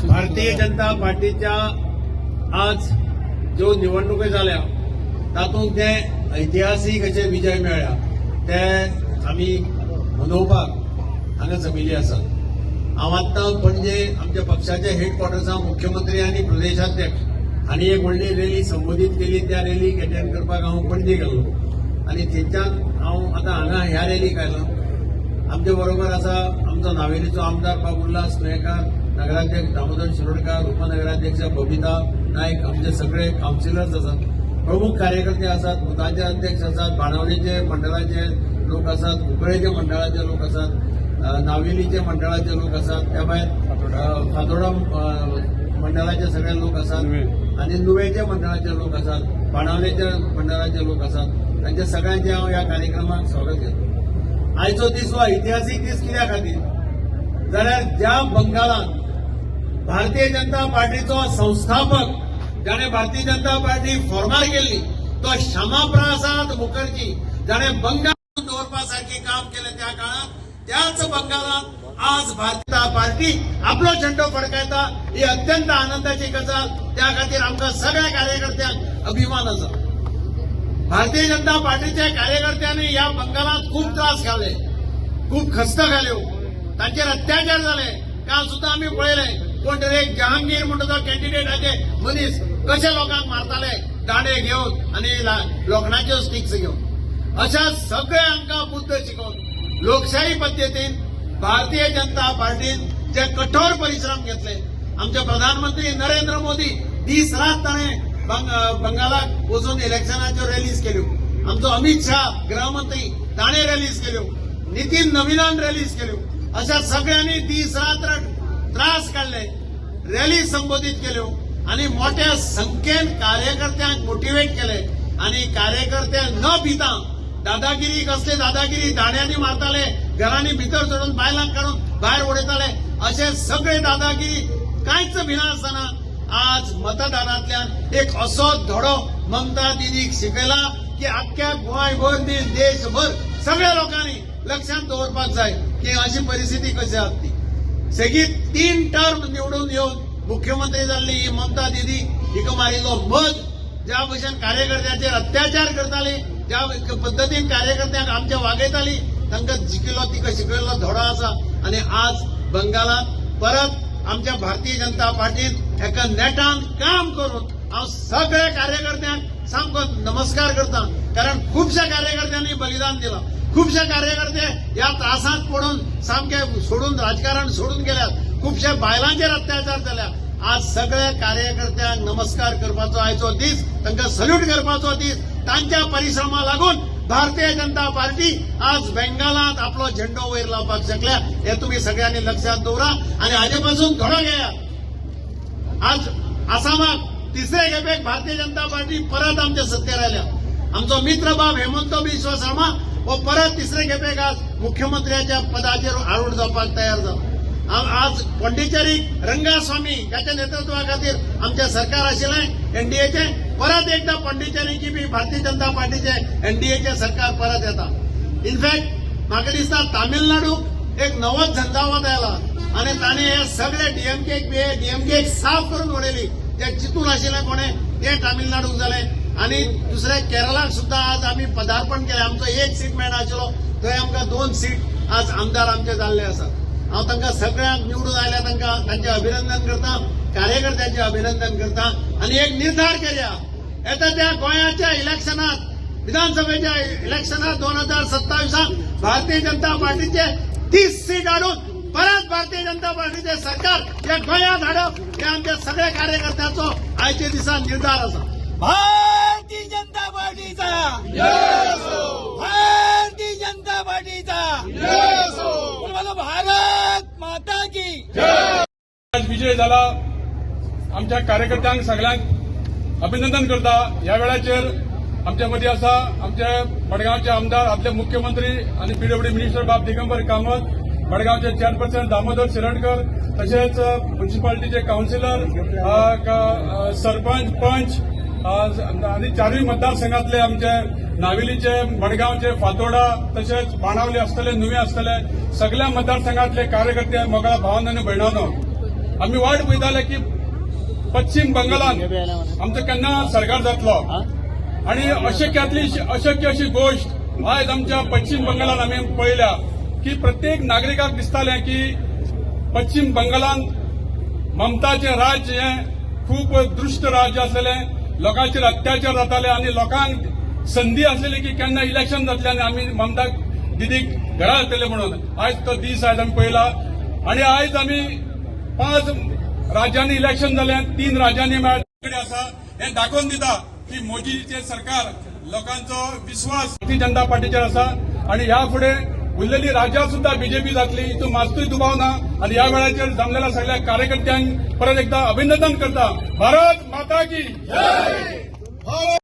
भारतीय जनता पार्टीच्या आज ज्यो निवडणुको जाल्या तातूंत जे ऐतिहासीक अशे विजय मेळ्ळ्या ते आमी मनोवपाक हांगा जमिल्ली आसात. हांव आत्तां पणजे आमच्या पक्षाच्या हेडक्वॉर्टर्सां मुख्यमंत्री आनी प्रदेशाध्यक्ष हांणी एक व्हडली रॅली संबोधीत केली. त्या रॅलीक अटेंड करपाक हांव पणजे गेल्लो आनी थंयच्यान हांव आतां हांगा ह्या रॅलीक आयलो. आमचे बरोबर आसा आमचो नावेलीचो आमदार बाब उल्हास तुयेंकार, नगराध्यक्ष दामोदर शिरोडकार, उपनगराध्यक्ष बबिता नायक, आमचे सगळे कावन्सिलर्स आसात, प्रमुख कार्यकर्ते आसात, बुथाचे अध्यक्ष आसात, बाणावलीचे मंडळाचे लोक आसात, कुंकळेचे मंडळाचे लोक आसात, नावेलीचे मंडळाचे लोक आसात, त्या भायर फातोडा मंडळाचे सगळे लोक आसात आनी नुवेचे मंडळाचे लोक आसात, बाणावलेच्या मंडळाचे लोक आसात. तांच्या सगळ्यांचे हांव ह्या कार्यक्रमाक स्वागत करता. आयचो दीस हो ऐतिहासीक दीस कित्या खातीर जाल्यार ज्या बंगालात भारतीय जनता पार्टीचो संस्थापक, जाणे भारतीय जनता पार्टी फॉर्मार केल्ली, तो श्यामाप्रसाद मुखर्जी, जाणे बंगाल दवरपा सारकें काम केलें त्या काळात, त्याच बंगालात आज भारतीय जनता पार्टी आपलो झेंडो फडकायता, ही अत्यंत आनंदाची गजाल. त्या खातीर आमकां सगळ्या कार्यकर्त्यांक अभिमान आसा. भारतीय जनता पार्टीच्या कार्यकर्त्यांनी ह्या बंगालात खूब त्रास खाले, खूब खस्त खाल्यो, तांचेर अत्याचार जाले. काल सुद्दां आमी पळयले, कोण तरी एक जहांगीर म्हणटा तो कॅन्डिडेटाचे मनीस कशे लोकांक मारताले दांडे घेवन आनी लोखणाच्यो स्टिक्स घेवन. अशा सगळ्या हांकां बुद्द शिकोवन लोकशाही पद्दतीन भारतीय जनता पार्टीन जे कठोर परिश्रम घेतले, आमचे प्रधानमंत्री नरेंद्र मोदी दीस रात ताणें बंगालाक वचून इलेक्शनाच्यो रॅलीज केल्यो, आमचो अमित शाह गृहमंत्री ताणें रॅलीज केल्यो, नितीन नवीनान रॅलीज केल्यो, अशा सगळ्यांनी दीस रात्र त्रास काडले, रॅली संबोधीत केल्यो आनी मोठ्या संख्येन कार्यकर्त्यांक मोटिवेट केले आनी कार्यकर्ते न भिता दादागिरी, कसले दादागिरी, दांड्यांनी मारताले, घरांनी भितर चडून बायलांक काडून भायर उडयताले, अशे सगळे दादागिरी कांयच भिनासतना आज मतदानांतल्यान एक असो धडो ममता दिदीक शिकयला की आख्ख्या गोंयभर न्ही, देशभर सगळ्या लोकांनी लक्षात दवरपाक जाय की अशी परिस्थिती कशी आसा ती. सेगीत 3 टर्म निवडून येवन मुख्यमंत्री जाल्ली ही ममता दिदी, हिका मारिल्लो मद, ज्या भशेन कार्यकर्त्यांचेर अत्याचार करताली, ज्या पद्दतीन कार्यकर्त्यांक आमच्या वागयताली, तांकां जिखिल्लो, तिका शिकयल्लो धडो आसा. आनी आज बंगालात परत आमच्या भारतीय जनता पार्टीन एका नेटान काम करून हांव सगळ्या कार्यकर्त्यांक सामको नमस्कार करता, कारण खुबश्या कार्यकर्त्यांनी बलिदान दिलां. खुबशे कार्यकर्ते ह्या त्रासांत पडून सामके सोडून, राजकारण सोडून गेल्यात. खुबशे बायलांचेर अत्याचार जाल्या. आज सगळ्या कार्यकर्त्यांक नमस्कार करपाचो आयचो दीस, तांकां सल्यूट करपाचो दीस. तांच्या परिश्रमा लागून भारतीय जनता पार्टी आज बेंगालात आपलो झेंडो वयर लावपाक शकल्या, हे तुम्ही सगळ्यांनी लक्षात दवरा आणि हाजे पासून धडो घेया. आज आसामाक तिसरे खेपेक भारतीय जनता पार्टी परत आमच्या सत्तेर आयल्या. आमचो मित्र बाब हेमंत बिश्व शर्मा हो परत तिसरे खेपेक आज मुख्यमंत्र्याच्या पदाचेर आरूढ जावपाक तयार जाला. आज पॉंडिचेरीक रंगास्वामी ह्याच्या नेतृत्वा खातीर आमचें सरकार आशिल्लें एनडीएचें. परत एकदा पॉंडिचेरीची बी भारतीय जनता पार्टीचें एनडीएचें सरकार परत येता. इनफॅक्ट म्हाका दिसता तामिळनाडूक एक नवोच झंझावात आयला आनी ताणें हे सगळे डीएमकेक बी डीएमकेक साफ करून उडयली. ते चिंतून आशिल्लें कोणें तें तामिळनाडूक जालें. आनी दुसरें केरळाक सुद्दां आज आमी पदार्पण केलें. आमचो एक सीट मेळनाशिल्लो, थंय आमकां 2 सीट आज आमदार आमचे जाल्ले आसात. हांव तांकां सगळ्यांक निवडून आयल्या तांकां तांचें अभिनंदन करता, कार्यकर्त्यांचें अभिनंदन करता आनी एक निर्धार करया, येता त्या गोंयाच्या इलेक्शनात, विधानसभेच्या इलेक्शनात 2027 भारतीय जनता पार्टीचे 30 सीट हाडून परत भारतीय जनता पार्टीचे सरकार ह्या गोंयांत हाडप हे आमच्या सगळ्या कार्यकर्त्यांचो आयच्या दिसा निर्धार आसा. भारतीय जनता पार्टीचा, भारतीय जनता पार्टीचा. बोलो भारत माता की. आज विजय जाला. आमच्या कार्यकर्त्यांक सगळ्यांक अभिनंदन करता. ह्या वेळाचेर आमच्या मदीं आसा आमचे मडगांवचे आमदार, आदले मुख्यमंत्री आनी पीडब्ल्यूडी मिनिस्टर बाब दिगंबर कामत, मडगांवचे चेअरपर्सन दामोदर शिरडकर, तशेंच म्युनिसिपालिटीचे कावन्सिलर, सरपंच, पंच आनी चारूय मतदारसंघातले आमचे नावेलीचे, मडगांवचे, फातोडा तशेंच बाणावले आसतले, नुवें आसतले, सगळ्या मतदारसंघातले कार्यकर्ते, मोगाळ भावांनो आनी भयणांनो. आमी वाट पळयताले की पश्चिम बंगालान आमचो केन्ना सरकार जातलो आणि अशक्यातली अशक्य अशी गोष्ट आयज आमच्या पश्चिम बंगालान आमी पळयल्या की प्रत्येक नागरिकाक दिसतालें की पश्चिम बंगालान ममताचें राज्य हें खूब दुश्ट राज्य आसलेलें, लोकांचेर अत्याचार जाताले आनी लोकांक संदी आसलेली की केन्ना इलेक्शन जातलें आनी आमी ममता दिदीक घरा हाडटले म्हणून. आयज तो दीस आयज आमी पळयला आनी आयज आमी 5 राज्यांनी इलेक्शन जालें, 3 राज्यांनी कडेन आसा. हें दाखोवन दिता की मोदीचें सरकार लोकांचो विस्वास भारतीय जनता पार्टीचेर आसा आनी ह्या फुडें उरलेली राज्यां सुद्धा बीजेपी जातली हितून मातूय दुबाव ना. आनी ह्या वेळाचेर जमलेल्या सगळ्या कार्यकर्त्यांक परत एकदा अभिनंदन करता. भारत माता की जय.